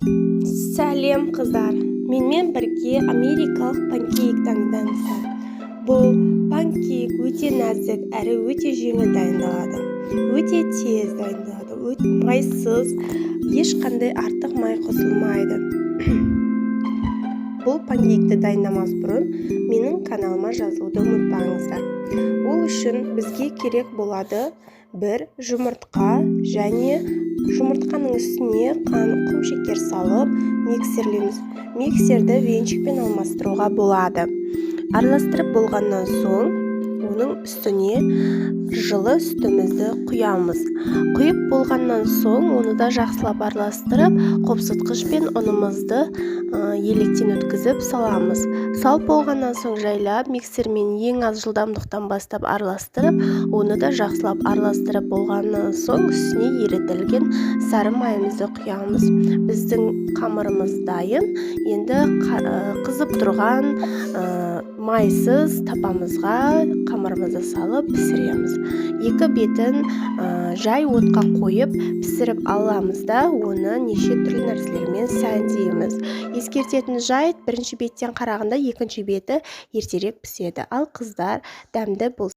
Сәлем, қыздар! Менімен бірге америкалық панкейк дайындаңыздар. Бұл панкейк өте нәзік әрі өте жеңіл дайындалады, өте тез дайындалады, майсыз, ешқандай артық май қосылмайды. Бұл панкейкті дайындамас бұрын менің каналыма жазылуды ұмытпаңыздар. Ол үшін бізге керек болады бір жұмыртқа және жұмыртқаның үстіне құмшекер салып, миксерлейміз. Миксерді венчикпен алмастыруға болады. Араластырып болғаннан соң, оның үстіне жылы сүтімізді құямыз. Құйып болғаннан соң, оны да жақсылап араластырып, қопсытқышпен ұнымызды електен өткізіп саламыз. Салып болғаннан соң, жайлап миксермен ең аз жылдамдықтан бастап араластырып, оны да жақсылап араластырып болғаннан соң, үстіне ерітілген сары майымызды құямыз. Біздің қамырымыз дайын. Енді қызып тұрған майсыз табамызға қамырымызды салып пісіреміз. Екі бетін жай отқа қойып пісіріп аламыз да, оны неше түрлі нәрселермен сәндейміз. Ескертетін жайт: бірінші беттен қарағанда екінші беті ертерек піседі. Ал, қыздар, дәмді болсын!